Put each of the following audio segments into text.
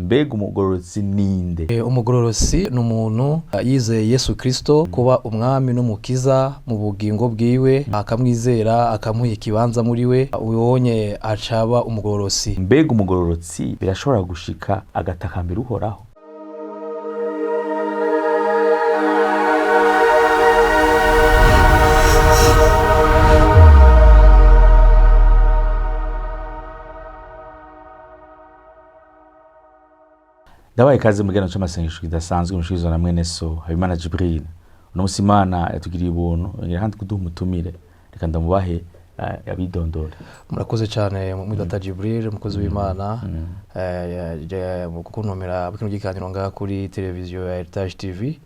Mbega umugororotsi ninde? Umugororotsi ni umuntu yizeye Yesu Kristo kuba umwami n'umukiza mu bugingo bwiwe, akamwizera, akamuha ikibanza muri we, uyonye acaba umugororotsi. Mbega umugororotsi birashobora gushika agatakambira Uhoraho? Ndabaye ikaze mu kiganiro c'amasengesho kidasanzwe mushikirizwa na mwene so Habimana Jibril. Uno musi Imana yatugiriye ubuntu, yongera kandi kuduha umutumire. Reka ndamubahe abidondore. Murakoze cyane mwidata Jibril, umukozi w'Imana, mu kukuntumira kino kiganiro ngaha kuri televiziyo ya Heritage TV.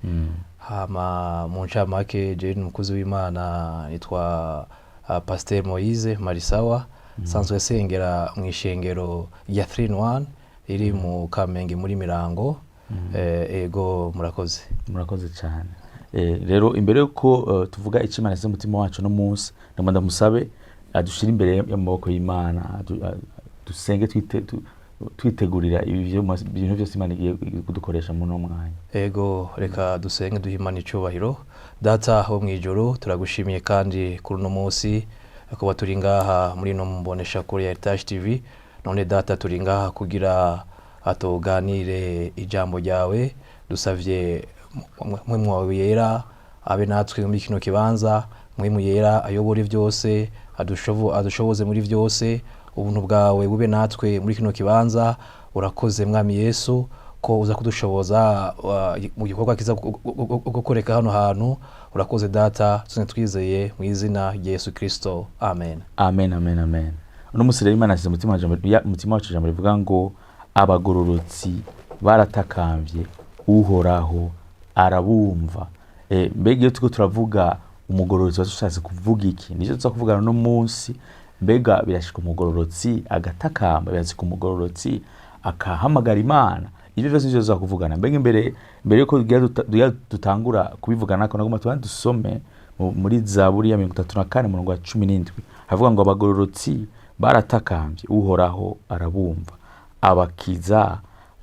Hama mu ncamake, jewe ni umukozi w'Imana, nitwa Pasteur Moise Marisawa, nsanzwe sengera mu ishengero rya 3 in 1 riri mu Kamenge muri Mirango. Ego, murakoze. Murakoze cyane. Rero imbere yuko tuvuga icyo Imana yashyize mu mutima wacu no munsi, ndagomba ndamusabe adushire imbere y'amaboko y'Imana, dusenge twitegurira ibintu byose Imana igiye kudukoresha muri uno mwanya. Ego, reka dusenge duhe Imana icyubahiro. Data wo mw'ijuru, turagushimiye kandi kuri uno munsi kuba turi ngaha muri ino mboneshakure ya Heritage TV. None Data, turi ngaha kugira tuganire ijambo ryawe. Dusavye Mpwemu wawe yera abe natwe muri kino kibanza, Mpwemu yera ayobore byose, adushoboze muri byose. Ubuntu bwawe bube natwe muri kino kibanza. Urakoze Mwami Yesu ko uza kudushoboza mu gikorwa kiza gukoreka hano hantu. Urakoze Data, tuzine twizeye mu izina rya Yesu Kristo, amen. Amen, amen, amen. Uno musi rero Imana yashyize umutima wacu ijambo rivuga ngo abagororotsi baratakambye, Uhoraho arabumva. Mbega iyo turiko turavuga umugororotsi tuba dushatse kuvuga iki? Nicyo tuza kuvugana uno munsi. Mbega birashika umugororotsi agatakamba, birashika umugororotsi akahamagara Imana? Ivyo vyose nivyo tuza kuvugana. Mbega imbere yuko tugira dutangura kubivugana, nagomba tubanze dusome muri Zaburi ya 34 umurongo wa 17, havuga ngo abagororotsi baratakambye, Uhoraho arabumva, abakiza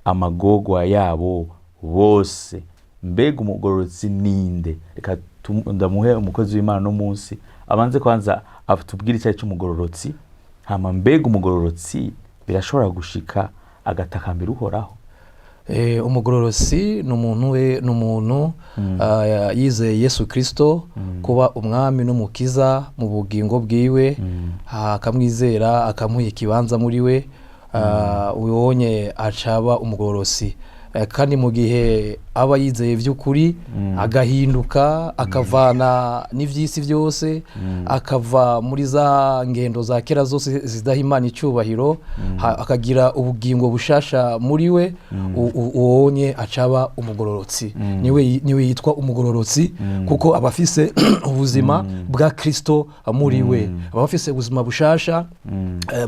amagorwa yabo bose. Mbega umugororotsi ninde? Reka ndamuhe umukozi w'Imana no munsi abanze kwanza atubwire icari c'umugororotsi. Hama mbega umugororotsi birashobora gushika agatakambira Uhoraho? Umugororotsi ni umuntu we, ni umuntu, yizeye Yesu Kristo kuba umwami n'umukiza mu bugingo bwiwe, akamwizera, akamuha ikibanza muri we, uyonye acaba umugororotsi. Kandi mu gihe aba yizeye vy'ukuri, agahinduka, akavana n'ivyisi vyose, akava muri za ngendo za kera zose zidaha Imana icyubahiro, akagira ubugingo bushasha muri we, uwonye acaba umugororotsi. Niwe yitwa umugororotsi, kuko aba afise ubuzima bwa Kristo muri we. Aba afise ubuzima bushasha,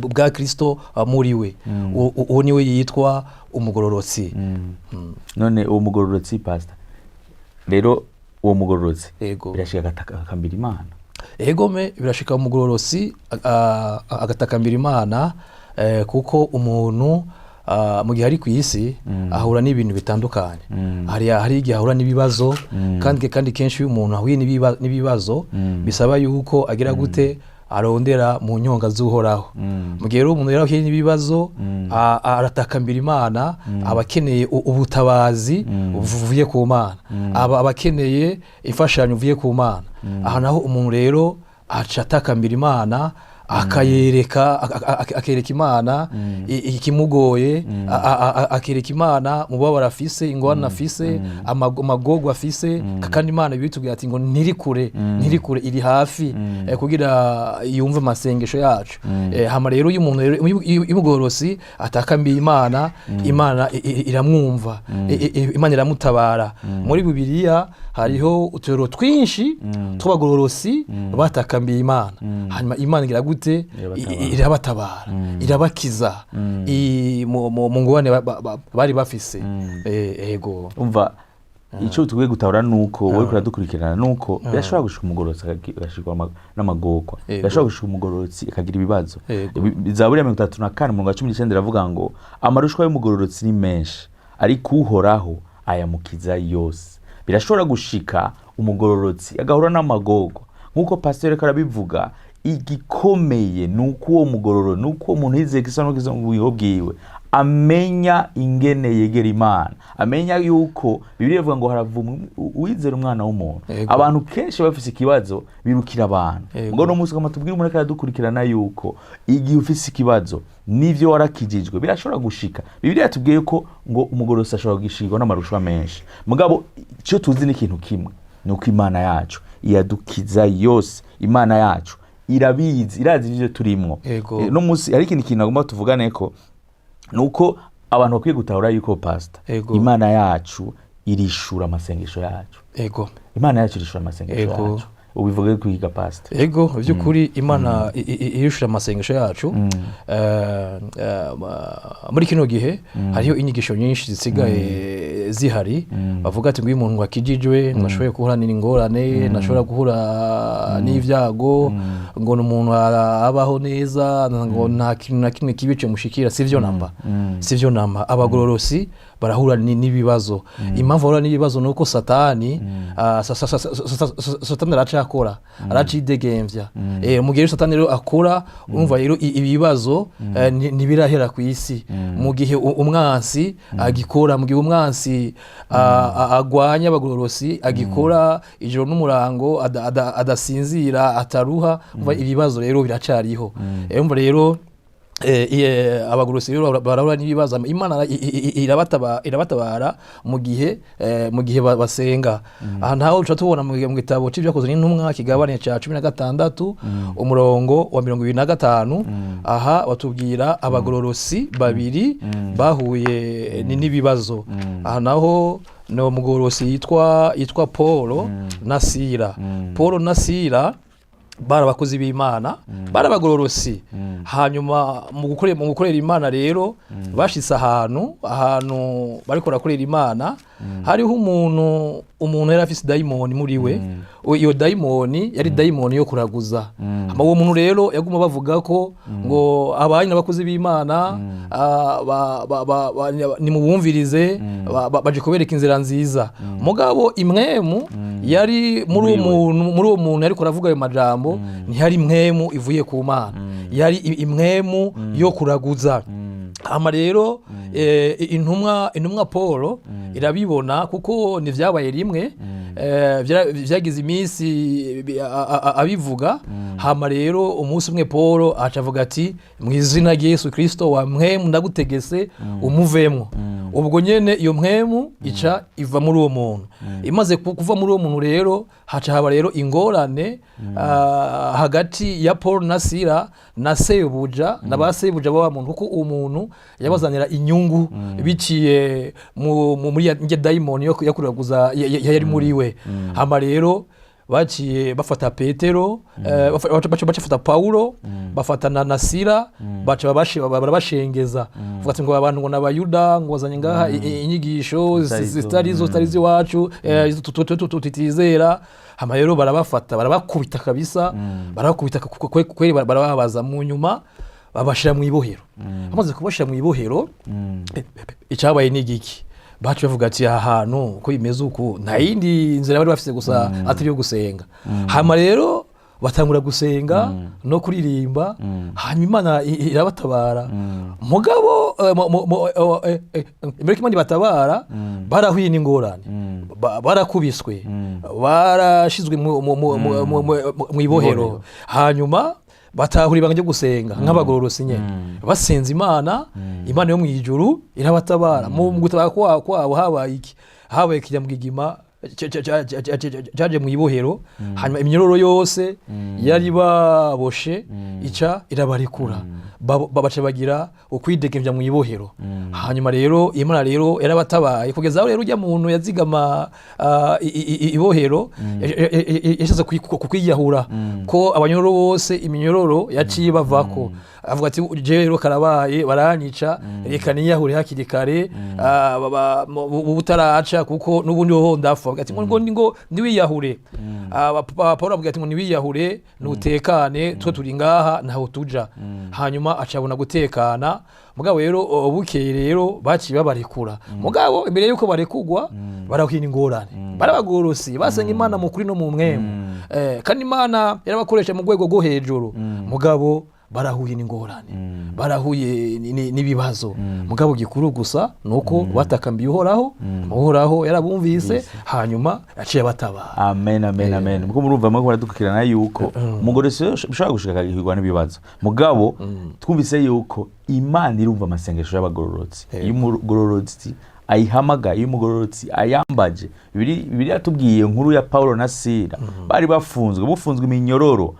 bwa Kristo muri we. Uwo niwe yitwa umugororotsi. None uwo mugororotsi, pastor, rero uwo mugororotsi Ego. birashika agatakambira Imana? Ego me, birashika umugororotsi agatakambira Imana, kuko umuntu mu gihe ari ku isi ahura n'ibintu bitandukanye. Hari igihe ahura n'ibibazo, kandi kenshi iyo umuntu ahuye n'ibibazo bisaba yuko agira gute? Arondera mu nyonga z'Uhoraho. Mu gihe rero umuntu yarahuye n'ibibazo, aratakambira Imana, aba akeneye ubutabazi buvuye ku Mana, aba akeneye imfashanyo ivuye ku Mana. Aha naho umuntu rero aca atakambira Imana, akereka Imana ikimugoye, akereka Imana mubabaro afise, ingorane afise, amagorwa afise. Kandi Imana ibitubwira ati ngo ntiri kure, ntiri kure, iri hafi, kugira yumve amasengesho yacu. Hama rero iyo umuntu rero, iyo umugororosi atakambiye Imana, Imana iramwumva, Imana iramutabara. Muri Bibiliya hariho uturero twinshi tw'abagororosi batakambiye Imana, hanyuma Imana igira gute? Irabatabara. Irabatabara, irabakiza mu ngorane bari bafise. Ego. Umva, Icyo tukwiye gutahura nuko wowe uradukurikirana nuko birashobora gushika umugororotsi agashikwa n'amagorwa. Birashobora gushika umugororotsi akagira ibibazo. Zaburi ya 34 umurongo wa 19 iravuga ngo amarushwa y'umugororotsi ni menshi, ariko Uhoraho ayamukiza yose. Birashobora gushika umugororotsi agahura n'amagorwa nk'uko pasiteri ariko arabivuga. Igikomeye ni uko uwo mugororo, ni uko uwo muntu yizeye Kristo n'ukiza mu bugingo bwiwe, amenya ingene yegera Imana, amenya yuko Bibiliya ivuga ngo haravumwa uwizera umwana w'umuntu. Abantu kenshi bafise ikibazo birukira abantu. Ngo no munsi kama tubwire umuntu ariko aradukurikirana yuko igihe ufise ikibazo n'ivyo warakijijwe, birashobora gushika. Bibiliya yatubwiye ko ngo umugororotsi ashobora gushikirwa n'amarushwa menshi, mugabo icyo tuzi ni ikintu kimwe, ni uko Imana yacu iyadukiza yose. Imana yacu irabizi, irazi ivyo turimwo. No munsi hari ikindi kintu nagomba tuvugane ko nuko abantu bakwiye gutahura yuko, pastor, Imana yacu irishura amasengesho yacu. Imana yacu irishura amasengesho yacu. Ubivuge kwiga, pastor. Ego, by'ukuri Imana irishura amasengesho yacu. Muri kino gihe hariho inyigisho nyinshi zisigaye zihari, bavuga ati ngo iyo umuntu akijijwe ntashobora guhura n'ingorane, ntashobora guhura n'ibyago, ngo ni umuntu abaho neza, ngo nta kintu na kimwe kibi kimushikira. Sivyo namba, sivyo namba. Abagororosi barahura n'ibibazo. Impamvu bahura n'ibibazo ni uko Satani, Satani aracakora, aracidegemvya. Mu gihe rero Satani rero akora, urumva rero ibibazo ntibirahera ku isi. Mu gihe umwansi agikora, mu gihe umwansi agwanya abagororosi, agikora ijoro n'umurango, adasinzira, ataruha, umva ibibazo rero biracariho. Urumva rero abagororosi rero barahura n'ibibazo. Imana irabatabara mu gihe basenga. Aha ntaho tuca tubona mu gitabo c'Ivyakozwe n'Intumwa, kigabane ca 16, umurongo wa 25. Aha batubwira abagororosi babiri bahuye n'ibibazo. Aha naho ni umugororosi yitwa Paul na Sila. Paul na Sila bari abakozi b'Imana, bari abagororosi. Hanyuma mu gukorera Imana rero, bashitse ahantu bariko barakorera Imana, hariho umuntu yari afise dayimoni muri we. Iyo dayimoni yari dayimoni yo kuraguza. Hama uwo muntu rero yaguma bavuga ko ngo abanyu n'abakozi b'Imana, nimubumvirize, baje kubereka inzira nziza. Mugabo imwemu yari muri uwo Muri we. muntu, muri uwo muntu ariko aravuga ayo majambo, ntiyari imwemu ivuye ku Mana, yari imwemu yo kuraguza. Hama rero intumwa Paul irabibona, kuko ntivyabaye rimwe, vyagize iminsi abivuga. Hama rero umunsi umwe Paul aca avuga ati: "Mu izina rya Yesu Kristo, wa mwemu, ndagutegese umuvemwo." Ubwo nyene iyo mpwemu ica iva muri uwo muntu. Imaze kuva muri uwo muntu rero, haca haba rero ingorane hagati ya Paul na Sila na sebuja na ba sebuja b'wa muntu, kuko uwo muntu yabazanira inyungu biciye muri ya njye dayimoni yo kuraguza yari muri we. Hama rero baciye bafata Petero, baca bafata Paulo, bafata na Sila, baca barabashengeza, bavuga ati ngo abantu ngo n'Abayuda, ngo bazanye ngaha inyigisho zitari zo. Zitari zo, zitari z'iwacu, izo tutizera. Hama rero barabafata, barabakubita kabisa, barabakubita kweri, barababaza. Mu nyuma babashira mu ibohero. Bamaze kubashira mu ibohero, icyabaye ni igiki? Bacu bavuga ati aha hantu uko bimeze uku, nta yindi nzira bari bafise gusa atari iyo gusenga. Hama rero batangura gusenga no kuririmba, hanyuma Imana irabatabara. Mugabo imbere ko Imana ibatabara, barahuye n'ingorane. Barakubiswe, barashizwe mu ibohero. Hanyuma batahura ibanga ryo gusenga nk'abagororosi nyene. Basenze Imana, Imana yo mu ijuru irabatabara. Mu gutabara kwabo habaye iki? Habaye kinyamwigima. Caje mu ibohero, hanyuma iminyororo yose yari baboshe ica irabarekura. Baca bagira ukwidegemvya mu ibohero. Hanyuma rero Imana rero yarabatabaye kugeza aho rero ujya muntu yazigama ibohero yashatse kukwiyahura, ko abanyororo bose iminyororo yaciye bavako. Avuga ati: "Jewe rero karabaye, baranyica, reka niyahure hakiri kare, butaraca, kuko n'ubundi hoho ndapfa." Avuga ati ngo niwiyahure. Paul avuga ati ngo niwiyahure, nutekane, twe turi ngaha, ntaho tuja. Hanyuma acabona gutekana. Mugabo rero bukeye rero baciye babarekura. Mugabo imbere yuko barekugwa barahina ingorane. Barabagorosi basenga Imana mu kuri no mu mwemu, kandi Imana yarabakoresha mu rwego rwo hejuru. Mugabo barahuye n'ingorane, barahuye n'ibibazo. Mugabo gikuru gusa nuko batakambiye Uhoraho, Uhoraho yarabumvise, hanyuma yaciye abatabara. Amen, amen, amen. Muko murumva, mwe baradukurikirana, yuko umugore ushobora gushika akagirwa n'ibibazo, mugabo twumvise yuko Imana irumva amasengesho y'abagororotsi. Iyo umugororotsi ayihamagaye, iyo umugororotsi ayambaje. Bibiliya yatubwiye inkuru ya Paulo na Sila. Bari bafunzwe, bufunzwe iminyororo,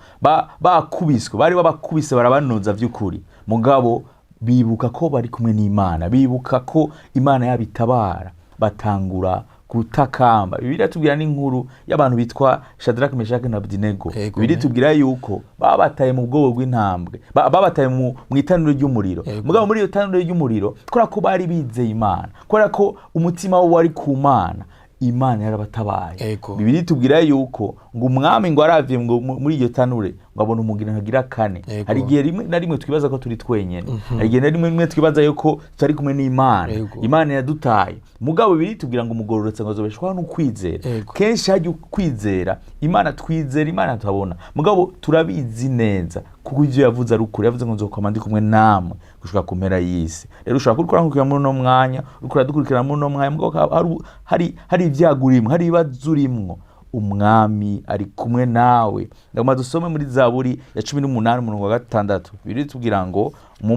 bakubiswe, bari babakubise barabanoza vy'ukuri, mugabo bibuka ko bari kumwe n'Imana, bibuka ko Imana yabitabara, batangura gutakamba. Bibiliya tubwira n'inkuru y'abantu bitwa Shadrach, Meshach na Abednego. Bibiliya tubwira yuko babataye mu bwobo bw'intambwe, babataye mu itanuro ry'umuriro. Mugabo muri iyo tanuro ry'umuriro, kubera ko bari bizeye Imana, kubera ko umutima wo wari ku Mana, Imana yarabatabaye. Bibiliya itubwira yuko ngo umwami ngo aravye ngo muri iryo tanure ngo abona umugina nkagira kane. Hari igihe rimwe na rimwe twibaza ko turi twenyene, hari igihe na rimwe twibaza yuko tutari kumwe n'Imana, Imana yadutaye. Mugabo Bibiliya itubwira ngo umugororotse ngo azobeshwaho n'ukwizera. Kenshi hajya ukwizera Imana, twizera Imana tuhabona, mugabo turabizi neza kuko ivyo yavuze ari ukuri. Yavuze ngo nzokwama ndi kumwe namwe gushika ku mpera y'isi. Rero ushobora kuba uriko urakurikira muri uno mwanya, uriko uradukurikirana muri uno mwanya, mugabo hari ibyago urimwo, hari ibibazo urimwo, Umwami ari kumwe nawe. Ndagomba dusome muri Zaburi ya 18 umurongo wa 6. Biri tubwira ngo mu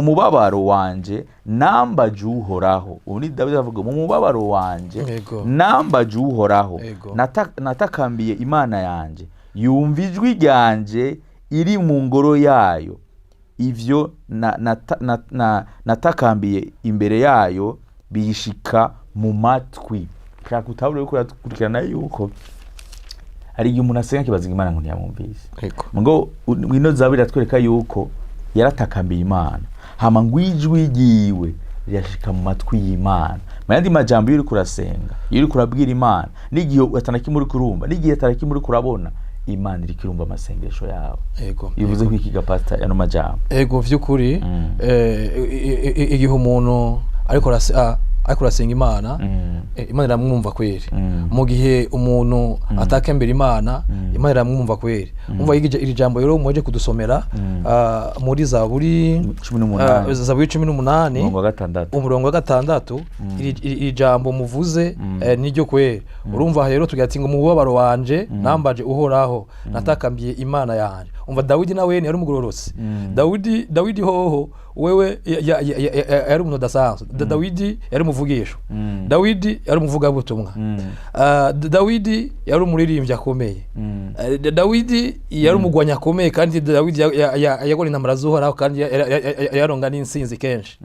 mubabaro wanje nambaje Uhoraho. Ubu ni Dawidi avuga: "Mu mubabaro wanje nambaje Uhoraho, natakambiye Imana yanje, yumva ijwi ryanje iri mu ngoro yayo. Ivyo natakambiye imbere yayo biyishika mu matwi." Shaka utabure yuko urakurikirana yuko hari igihe umuntu asenga akibaza ngo Imana ngo ntiyamwumvise. Ngo ino zaburi iratwereka yuko yaratakambiye Imana, hama ngo ijwi ryiwe rirashika mu matwi y'Imana. Mu yandi majambo, iyo uriko urasenga, iyo uriko urabwira Imana, n'igihe atanakimwe uriko urumva, n'igihe atanakimwe uriko urabona, Imana iriko irumva amasengesho yawe. Bivuze ko ikiga pastor ano majambo. Ego, vy'ukuri, igihe umuntu ariko arasenga Imana, Imana iramwumva kweri. Mu gihe umuntu atakembera Imana, Imana iramwumva kweri. Umva iri jambo rero muje kudusomera, muri Zaburi 18. Zaburi 18, umurongo wa 6. Umurongo wa 6. Iri jambo muvuze, niryo kweri. Urumva rero tugira ati ngo mu mubabaro wanje nambaje Uhoraho, natakambiye Imana yanje. Umva, Dawidi nawe yari umugororotsi. Dawidi hoho wewe yari umuntu udasanzwe. Dawidi yari umuvugisho, Dawidi yari umuvugabutumwa, Dawidi yari umuririmbyi akomeye, Dawidi yari umugwanyi akomeye, kandi Dawidi yagwana intambara z'Uhoraho, kandi yaronga n'intsinzi kenshi.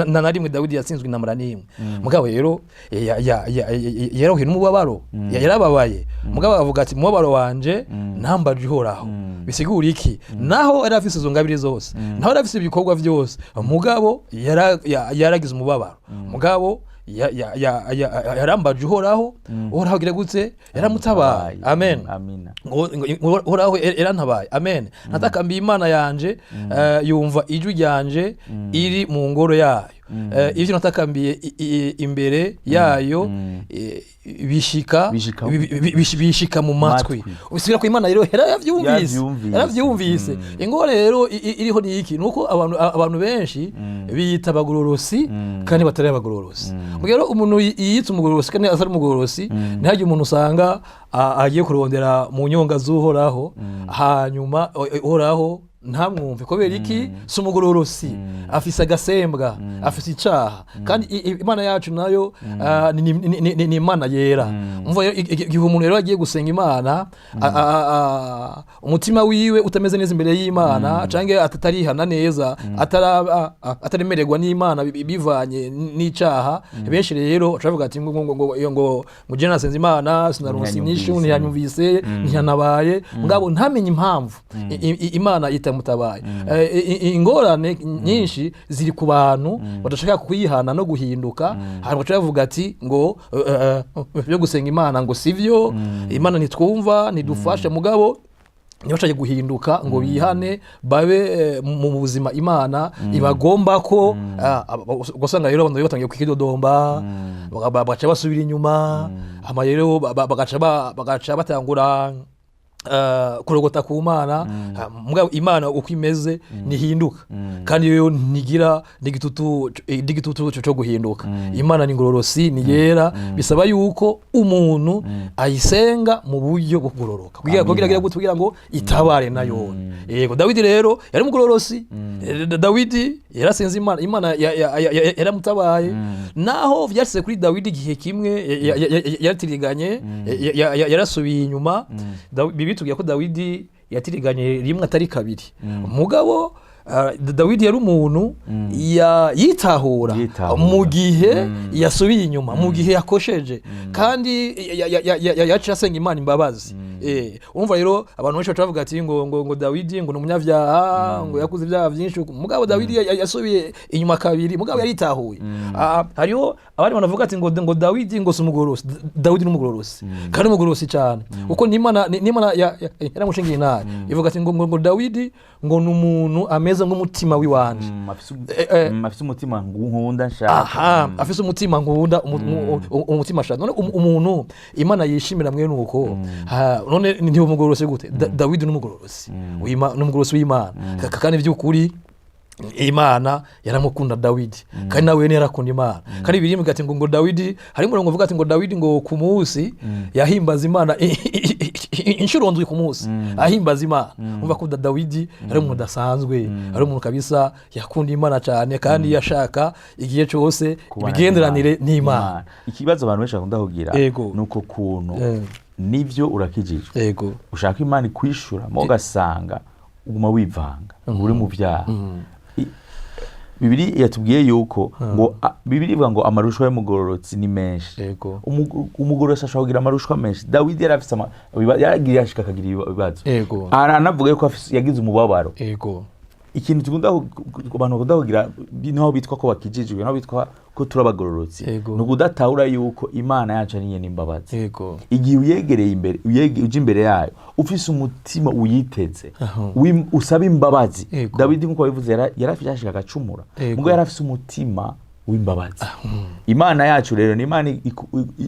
Na rimwe Dawidi yatsinzwe intambara n'imwe. Mugabo rero yarahuye n'umubabaro, yarababaye. Mugabo avuga ati: "Umubabaro wanje nambaje Uhoraho." Bisigura iki? Naho yari afise izo ngabire zose, naho yari afise ibikorwa byose, mugabo yaragize umubabaro. Mugabo yarambaje Uhoraho. Uhoraho agira gutse? Yaramutabaye. Amen. Amina. Ngo Uhoraho yarantabaye, amen. Natakambiye Imana yanje, yumva ijwi ryanje iri mu ngoro yayo. Ivyo natakambiye imbere yayo, bishika Bishika bishika mu matwi. Matwi. Bisubira ko Imana rero yaravyumvise. Yaravyumvise. Yaravyumvise. Ingore rero iriho ni iki? Nuko abantu benshi biyita abagororosi kandi batari abagororosi. Rero umuntu yiyita umugororosi kandi atari umugororosi, ntihagire umuntu usanga agiye kurondera mu nyonga z'Uhoraho, hanyuma Uhoraho Ntamwumve kubera iki? Si umugororosi, afise agasembwa, afise icaha. Kandi Imana yacu nayo ni Imana yera. Umva rero, igihe umuntu rero agiye gusenga Imana, umutima wiwe utameze neza imbere y'Imana, canke atarihana neza, ataremererwa n'Imana bivanye n'icaha, benshi rero baca ati ngo je nasenze Imana, sinaronse inyishu, Ntiyanyumvise. ntiyanyumvise, ntiyanabaye. Mugabo ntamenye impamvu Imana itamutabaye. Ingorane nyinshi ziri ku bantu badashaka kwihana no guhinduka. Hanyuma baca bavuga ati ngo byo gusenga Imana ngo sivyo, Imana ntitwumva, ntidufashe. Mugabo ntibashake guhinduka ngo bihane, babe mu buzima Imana ibagomba ko. Ugasanga rero abantu batangiye kwidodomba, bagaca basubira inyuma. Hama rero bagaca batangura kurogota ku Mana. Mugabo Imana uko imeze ntihinduka, kandi yo ntigira n'igitutu cyo guhinduka. Imana ni ngororosi, ni yera. Bisaba yuko umuntu ayisenga mu buryo bwo kugororoka kugira Amina. kugira ngo itabare nayo. Yego, Dawidi rero yari umugororosi. Dawidi yarasenze Imana, Imana yaramutabaye. Naho vyashitse kuri Dawidi igihe kimwe yaratiriganye, yarasubiye inyuma. Bibiliya itubwira ko Dawidi yatiriganye rimwe atari kabiri. Mugabo Dawidi yari umuntu yitahura Yitahura. mu gihe yasubiye inyuma, mu gihe yakosheje, kandi yaciye asenga Imana imbabazi. Urumva rero abantu benshi baca bavuga ati ngo Dawidi ngo ni umunyabyaha, ngo yakoze ibyaha byinshi. Mugabo Dawidi yasubiye inyuma kabiri, mugabo yaritahuye. Hariho abandi banavuga ati ngo Dawidi ngo si umugororosi. Dawidi ni umugororosi, kandi umugororosi cyane, kuko n'Imana yaramushingiye intahe, ivuga ati ngo Dawidi ngo ni umuntu ameze nk'umutima w'iwanje. Afise umutima nkunda nshaka. Aha, afise umutima nkunda, umutima ashaka. None umuntu Imana yishimira mwene uko, none ntiba umugororosi gute? Dawidi ni umugororosi, ni umugororosi w'Imana. Kandi by'ukuri Imana yaramukunda Dawidi, kandi nawe yarakunda Imana. Kandi biri ati ngo Dawidi, hari umurongo uvuga ati ngo Dawidi ngo ku munsi yahimbaza Imana inshuro ndwi ku munsi, ahimbaza Imana. Umva ko Dawidi ari umuntu udasanzwe, ari umuntu kabisa yakunda Imana cyane, kandi yashaka igihe cyose Kubana imigenderanire n'Imana. Ikibazo abantu benshi bakunda kugira Ego. nuko kuntu nivyo urakijijwe, ushaka Imana ikwishura, mo ugasanga uguma wivanga uri mu byaha. Bibiri yatubwiye yuko ngo Bibiri ivuga ngo amarushwa y'umugororotsi ni menshi. Umugororotsi ashobora kugira amarushwa menshi. Dawidi yari afise yaragiye ashika akagira ibibazo. Aranavuga yuko yagize umubabaro. Ikintu tugunda abantu bakunda kugira niho bitwa ko bakijijwe, niho bitwa ko turi abagororotsi, ni ukudatahura yuko Imana yacu ari nyene imbabazi. Igihe uyegereye imbere, uja imbere yayo ufise umutima uyiteze, usaba imbabazi. Dawidi, nk'uko wabivuze, yarafise ashika agacumura, mugo yari afise umutima w'imbabazi. Imana yacu rero ni Imana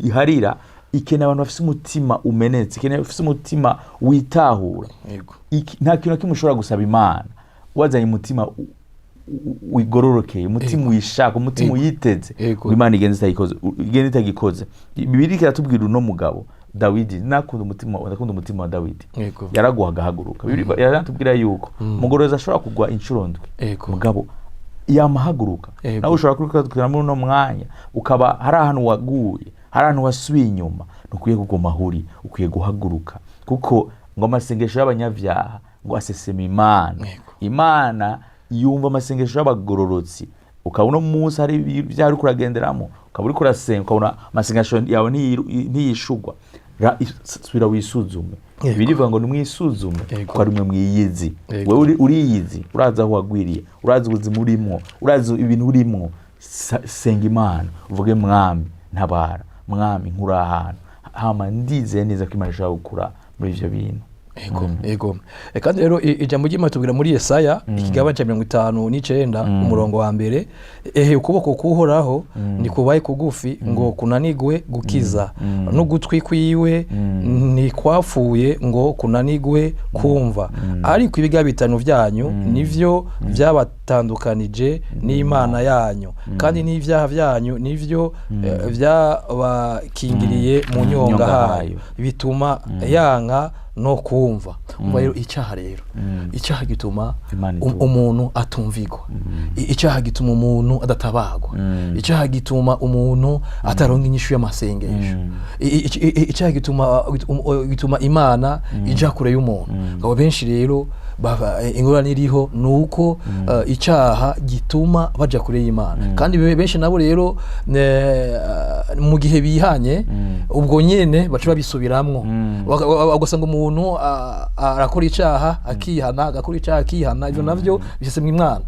iharira, ikeneye abantu bafise umutima umenetse, ikeneye bafise umutima witahura. Nta kintu na kimwe ushobora gusaba Imana wazanye umutima wigororokeye, umutima uyishaka, umutima uyiteze, ngo Imana igende itagikoze, igende itagikoze. Bibiliya iratubwira uno mugabo Dawidi, nakunda umutima, ndakunda umutima wa Dawidi. Yaraguha agahaguruka. Bibiliya yaratubwira yuko umugorozi ashobora kugwa inshuro ndwi, mugabo yamahaguruka. Nawe ushobora kubikora muri uno mwanya, ukaba hari ahantu waguye, hari ahantu wasubiye inyuma. Ntukwiye kuguma aho uri, ukwiye guhaguruka, kuko ngo amasengesho y'abanyabyaha ngo asesema Imana. Imana yumva amasengesho y'abagororotsi. Ukaba uno munsi hari ibyaha uriko uragenderamo, ukaba uriko urasenga, ukabona amasengesho yawe ntiyishugwa, subira wisuzume. Birivuga ngo nimwisuzume ko ari mwe mwiyizi. Wewe uriyizi, urazi aho wagwiriye, urazi ubuzima urimwo, urazi ibintu urimwo. Senga Imana uvuge: "Mwami, ntabara, Mwami, nkura ahantu." Hama ndizeye neza ko Imana ishobora gukura muri ivyo bintu. Ego. Kandi rero ijambo ry'Imana tubwira muri Yesaya ikigabane cya 59 umurongo wa mbere: "Ehe, ukuboko k'Uhoraho ntikubaye kugufi ngo kunanigwe gukiza, n'ugutwi kwiwe ntikwapfuye ngo kunanigwe kumva, ariko ibiga bitanu byanyu nivyo byabatandukanije n'Imana yanyu, kandi n'ibyaha byanyu nivyo byabakingiriye mu nyonga nyonga hayo hayo. bituma yanka No kumva. Umva rero, icyaha rero, icyaha gituma Imana itumva. umuntu atumvigwa. Icyaha gituma umuntu adatabagwa. Icyaha gituma umuntu ataronka inyishu y'amasengesho. Icyaha gituma Imana ija kure y'umuntu. Ngabo benshi rero ingorane iriho ni uko icyaha gituma baja kure y'Imana. Kandi benshi nabo rero mu gihe bihanye, ubwo nyene baca babisubiramwo. Ugasanga umuntu arakora icyaha akihana, agakora icyaha akihana. Ivyo navyo bisesemwa Imana.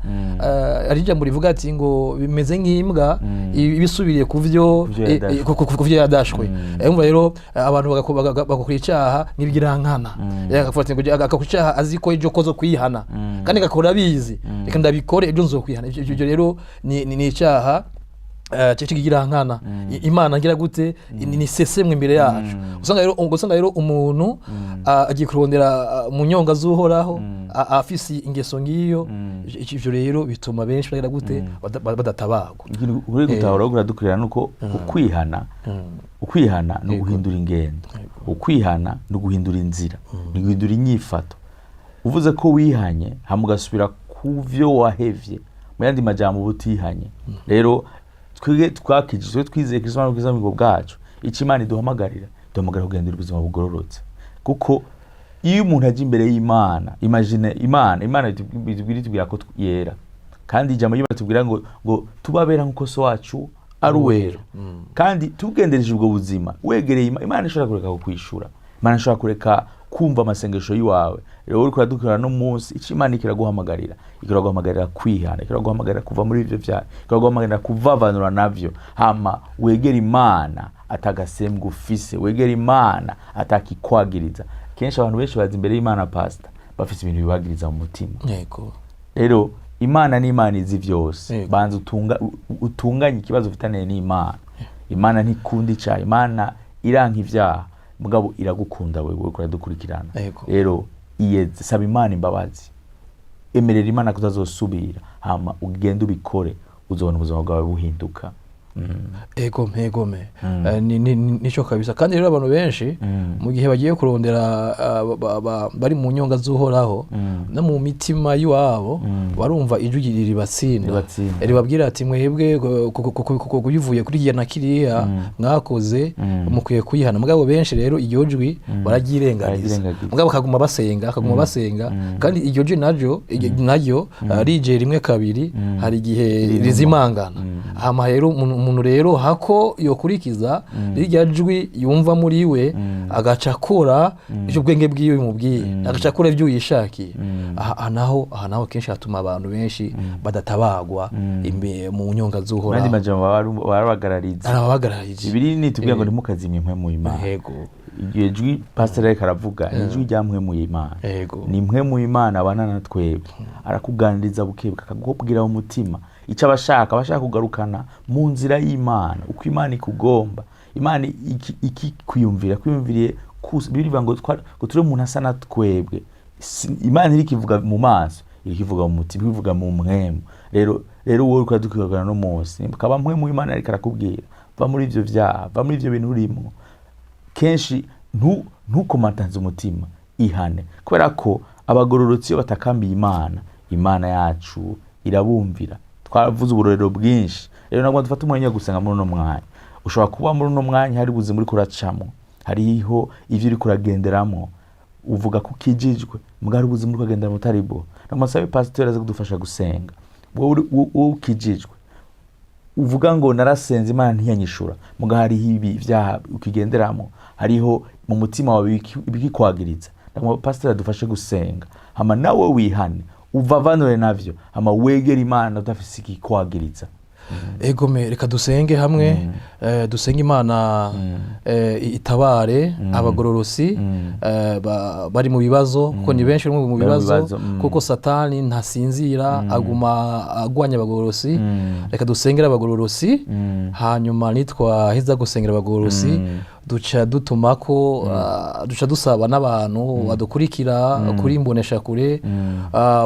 Hari ijambo rivuga ati ngo bimeze nk'imbwa ibisubiriye ku vyo Kuvyo yadashwe. ku vyo yadashwe. Umva rero, abantu bagakora icyaha nk'ibigirankana. Agafata ngo agakora icyaha azi ko ejo kozo kwihana, kandi agakora abizi, reka ndabikore, ejo nzokwihana. Ivyo rero ni icyaha c'ikigirankana. Imana ngira gute? Ni sesemwe imbere yacu. Usanga rero umuntu agiye kurondera mu nyonga z'Uhoraho afise ingeso ngiyo. Ivyo rero bituma benshi bagira gute? Badatabagwa. Ikintu uri gutahura, uradukurira, nuko ukwihana ni uguhindura ingendo, ukwihana ni uguhindura inzira, ni uguhindura inyifato. Uvuze ko wihanye hama ugasubira ku vyo wahevye, mu yandi majambo uba utihanye. Rero twebwe twakijijwe, twizeye Kristo n'ubwiza bwacu, icyo Imana iduhamagarira, iduhamagarira kugendera ubuzima bugororotse. Kuko iyo umuntu ajya imbere y'Imana, imagine Imana itubwira ko yera, kandi ijambo ry'Imana tubwira ngo tubabera nk'uko so wacu ari uwera. Kandi tugendereje ubwo buzima, wegereye Imana ishobora kureka kukwishura, Imana ishobora kureka kumva amasengesho y'iwawe. Rero uriko uradukorera no munsi, icyo Imana ikiraguhamagarira, ikiraguhamagarira kwihana, ikiraguhamagarira kuva muri ivyo vyaha, ikiraguhamagarira kuvavanura navyo, hama wegere Imana atagasembwa ufise, wegere Imana atakikwagiriza. Kenshi abantu benshi baza imbere y'Imana, pastor, bafise ibintu bibagiriza mu mutima. Rero Imana ni Imana izi vyose. Banza utunganye ikibazo ufitaniye n'Imana. Imana ntikunda icaha, Imana iranka ivyaha, mugabo iragukunda wewe uriko uradukurikirana. Rero iyeze, saba Imana imbabazi, emerera Imana kutazosubira, hama ugende ubikore, uzobona ubuzima bwawe buhinduka. Egome. Nico kabisa. Kandi rero abantu benshi mu gihe bagiye kurondera bari mu nyonga z'Uhoraho, no mu mitima y'iwabo barumva ijwi ribatsinda. Ribatsinda. Ribabwira ati mwebwe bivuye kuri kiriya na kiriya mwakoze, mukwiye kuyihana. Mugabo benshi rero iryo jwi bararyirengagiza. Bararyirengagiza. Mugabo bakaguma basenga, akaguma basenga. Kandi iryo jwi naryo rije rimwe kabiri, hari igihe rizimangana. Hama rero umuntu rero hako yokurikiza rirya jwi yumva muri we, agaca akora ivyo ubwenge bwiwe bimubwiye, agaca akora ibyo yishakiye. Aha naho kenshi hatuma abantu benshi badatabagwa mu nyonga Mandi z'Uhoraho. majambo barabagarariza. Arabagararije. Bibiri nitubwira ngo ntimukazimye impwemu y'Imana. Iryo jwi pastor ariko aravuga ni ijwi rya mpwemu y'Imana. Ni mpwemu y'Imana abana na twebwe, arakuganiriza bukebuke, akakubwira mu mutima icyo abashaka, abashaka kugarukana mu nzira y'Imana, uko Imana ikugomba. Imana ikikwiyumvira kwiyumviriye. Bibiliya ivuga ngo ngo turi umuntu asa na twebwe. Imana iri kivuga mu maso, iri kivuga mu mutima, ivuga mu mpwemu. Rero wowe uriko uradukurikirana no munsi, kaba mpwemu y'Imana ariko arakubwira, va muri ivyo vyaha, va muri ivyo bintu urimwo. Kenshi ntukomatanze umutima, ihane, kubera ko abagororotsi iyo batakambiye Imana, Imana yacu irabumvira. Twavuze uburorero bwinshi. Rero ntabwo dufata umwanya wo gusenga muri uno mwanya. Ushobora kuba muri uno mwanya hari ubuzima uriko uracamo, hariho ivyo uriko uragenderamo, uvuga ko ukijijwe, mbwa hari ubuzima uriko uragenderamo utari bwo. Namusabe pasiteri aze kudufasha gusenga. Wowe ukijijwe, uvuga ngo narasenze Imana ntiyanyishura, muga hariho ibi vyaha ukigenderamo, hariho mu mutima wawe ibikikwagiriza, ndagomba pasiteri adufashe gusenga, hama nawe wihane, uvavanure navyo, hama wegere Imana udafise ikikwagiriza. Egome, reka dusenge hamwe. Dusenge Imana itabare abagororosi bari mu bibazo, kuko ni benshi bari mu Bari mu bibazo, bibazo. Kuko Satani ntasinzira, aguma agwanya abagororosi. Reka dusengere abagororosi. Hanyuma nitwaheza gusengera abagororosi, Duca dutuma ko duca dusaba n'abantu badukurikira kuri Imboneshakure,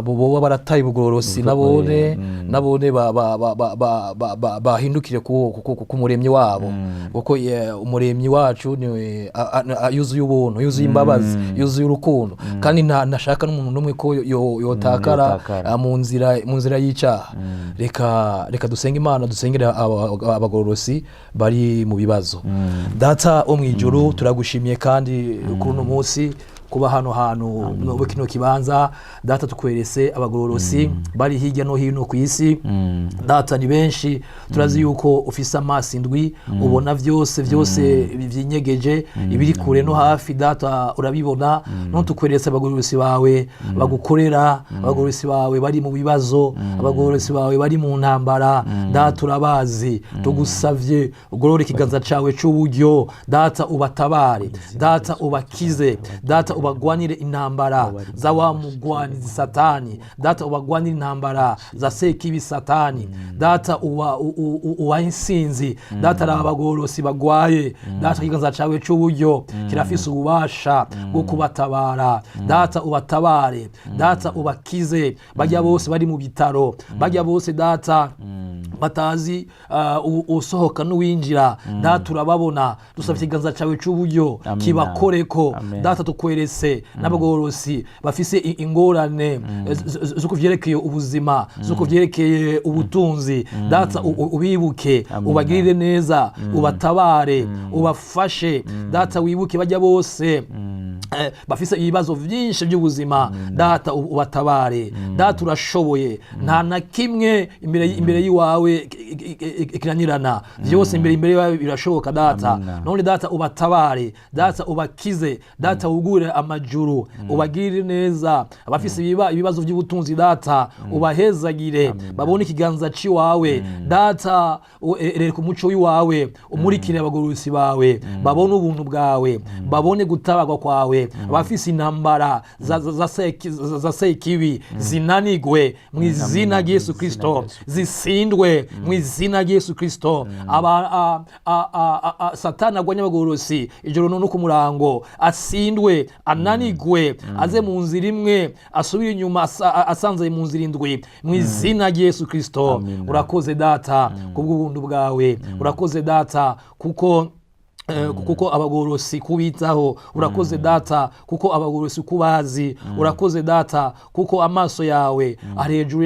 bo boba barataye ubugororosi, nabone bahindukire ku muremyi wabo, kuko umuremyi wacu ni yuzuye ubuntu, yuzuye imbabazi, yuzuye urukundo, kandi ntashaka n'umuntu n'umwe ko yotakara yotakara. Mu nzira y'icyaha. Reka dusenge Imana, dusengere abagororosi bari mu bibazo. Data wo mu ijuru, turagushimiye kandi kuri uno munsi kuba hano hantu muri kino kibanza. Data, tukwerese abagororosi bari hirya no hino ku isi. Data, ni benshi. Turazi yuko ufise amaso indwi, ubona byose byose byinyegeje, ibiri kure no hafi, Data, urabibona. None tukwerese abagororosi bawe bagukorera, abagororosi bawe bari mu bibazo, abagororosi bawe bari mu ntambara. Data, urabazi. Tugusavye ugorore ikiganza cawe c'uburyo, Data, ubatabare, Data, ubakize, Data, ubagwanire intambara za wa mugwanizi Satani, Data, ubagwanire intambara za sekibi Satani, Data, uba insinzi. Data, raba abagororosi bagwaye. Data, ikiganza cawe c'uburyo kirafise ububasha bwo kubatabara. Data, ubatabare, Data, ubakize. Bajya bose bari mu bitaro, bajya bose, Data, batazi usohoka n'uwinjira, Data, urababona. Dusabye ikiganza cawe c'uburyo Amina. kibakoreko. Amen. Data, tukwerese n'abagororosi bafise ingorane zo kuvyerekeye ubuzima, zo kuvyerekeye ubutunzi. Data, ubibuke, Amina. ubagirire neza, ubatabare, ubafashe. Data, wibuke bajya bose bafise ibibazo byinshi by'ubuzima. Data, ubatabare. Data, urashoboye, nta na kimwe imbere y'iwawe kinanirana. Byose imbere yawe birashoboka, Data. Amina. None Data, ubatabare, Data, ubakize, Data, wugure amajuru, ubagirire neza. Abafise ibibazo by'ubutunzi, Data, ubahezagire, babone ikiganza c'iwawe. Data, reka umuco w'iwawe umurikire abagororosi bawe, babone ubuntu bwawe, babone gutabarwa kwawe. Abafise intambara za sekibi zinanigwe mu izina rya Yesu Kristo, zisindwe mu izina rya Yesu Kristo. Aba Satani agwanya abagororosi ijoro no ku murango asindwe, ananigwe, aze mu nzira imwe asubire inyuma asanze mu nzira indwi, mu izina rya Yesu Kristo. Amina. Urakoze, Data, kubw'ubuntu bwawe. Urakoze, Data, kuko abagororosi kubitaho. Urakoze, Data, kuko abagororosi kubazi. Urakoze, Data, kuko amaso yawe ari hejuru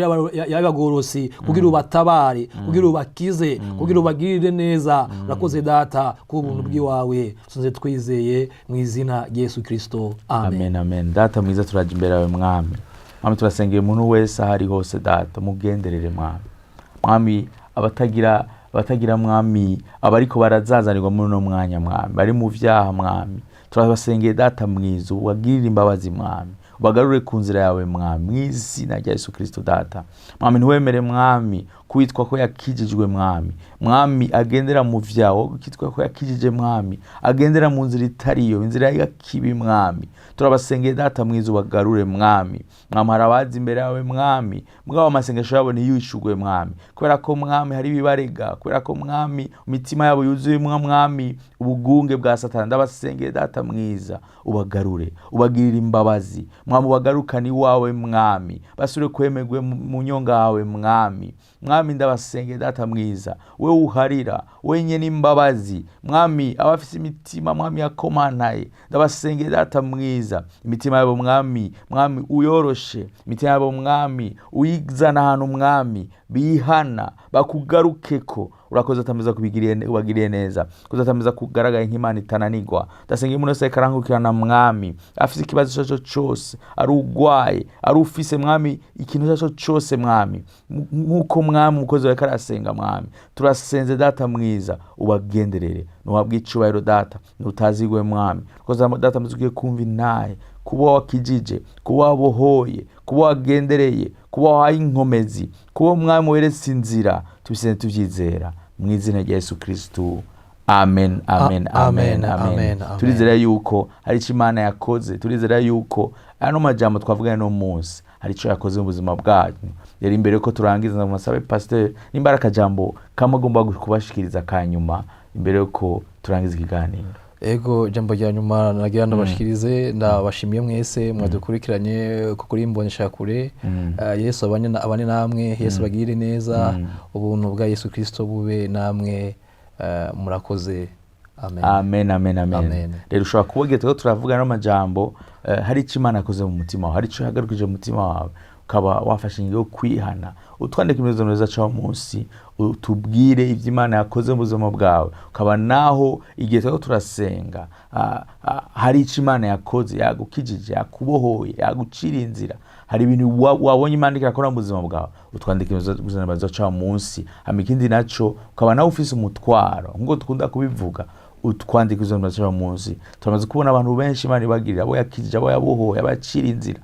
y'abagororosi kugira ubatabare, kugira ubakize, kugira ubagirire neza. Urakoze, Data, ku ubuntu bw'iwawe. Tunze twizeye mu izina rya Yesu Kristo, amen. Amen, amen. Data mwiza, turaja imbere yawe, Mwami. Mwami, turasengera umuntu wese aho ari hose. Data, mugenderere, Mwami. Mwami, abatagira, Mwami, abariko barazazanirwa muri uno mwanya, Mwami, bari mu vyaha, Mwami, turabasengeye. Data mwiza, ubagirire imbabazi, Mwami, ubagarure ku nzira yawe, Mwami, mu izina rya Yesu Kristo. Data, Mwami, ntiwemere, Mwami, kwitwa ko yakijijwe, Mwami, Mwami, agendera mu vyaha, kwitwa ko yakijije, Mwami, agendera mu nzira itariyo, inzira y'akibi. Mwami, turabasengeye. Data mwiza, ubagarure, Mwami. Mwami, hari abazi imbere yawe, Mwami, mugabo amasengesho yabo ntiyishurwe, Mwami, kubera ko, Mwami, hari ibibarega, kubera ko, Mwami, imitima yabo yuzuyemwo, Mwami, ubugunge bwa Satani. Ndabasengeye, Data mwiza, ubagarure, ubagirire imbabazi, Mwami, ubagarukane iwawe, Mwami, basubire kwemerwe mu nyonga yawe, Mwami. Mwami, ndabasengeye, Data mwiza, we uharira wenyine imbabazi, Mwami, abafise imitima, Mwami, yakomanaye, ndabasengeye, Data mwiza, imitima yabo, Mwami, Mwami, uyoroshe imitima yabo, Mwami, uyizana ahantu, Mwami, bihana bakugarukeko. Urakoze atameza kubigiriye, ubagiriye neza, kuzatameza kugaragaye nk'Imana itananigwa. Ndasenga umuntu wese arangukirana, Mwami, afise ikibazo icyo cyose, ari ugwaye, ari ufise, Mwami, ikintu icyo cyose, Mwami, nk'uko, Mwami, umukozi wawe arasenga, Mwami, turasenze, Data mwiza, ubagenderere, nuhabwe icubahiro, Data, nutazigwe, Mwami. Urakoze, Data mwiza, ugiye kumva intahe kuba wakijije, kuba wabohoye, kuba wagendereye, kuba wahaye inkomezi, kuba, Mwami, weretse inzira. Tubisenze tubyizera mu izina rya Yesu Kristu, amen, amen. Amen, amen, amen. Amen, amen. Turizera yuko hari icyo Imana yakoze. Turizera yuko ano majambo twavuganye no munsi hari icyo yakoze mu buzima bwanyu. Rero imbere yuko turangiza, musabe pasteur nimba ari akajambo kamwe agomba kubashikiriza kanyuma imbere yuko turangiza ikiganiro. Ego, ijambo rya nyuma nagira ndabashikirize, ndabashimiye mwese mwadukurikiranye kuri Imbonesha Kure. Yesu abane namwe, Yesu bagirire neza, ubuntu bwa Yesu Kristo bube namwe. Murakoze, amen. Amen, amen, amen. Amen. Rero ushobora kuba ugiye, turiko turavuga n'amajambo, hari icyo Imana yakoze mu mutima wawe, hari icyo yagarukije mu mutima wawe, ukaba wafashe ingingo yo kwihana, utwandike imizo neza ca munsi, utubwire ibyo Imana yakoze mu buzima bwawe, ukaba naho igihe turiko turasenga, hari icyo Imana yakoze, yagukijije, yakubohoye, yagucira inzira, hari ibintu wabonye Imana iriko irakora mu buzima bwawe, utwandike imizo ca munsi. Hama ikindi naco, ukaba nawe ufise umutwaro, nk'uko dukunda kubivuga, utwandike izo nzira munsi. Turamaze kubona abantu benshi Imana ibagirira, abo yakijije, abo yabohoye, abacira inzira.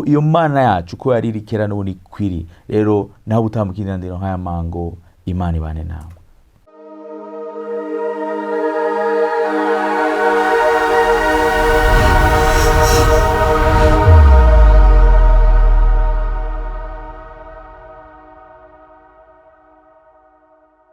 Iyo Mana yacu uko yari iri kera n'ubu ni kwiri. Rero nawe utambukira indandiro nk'aya mango, Imana ibane nawe.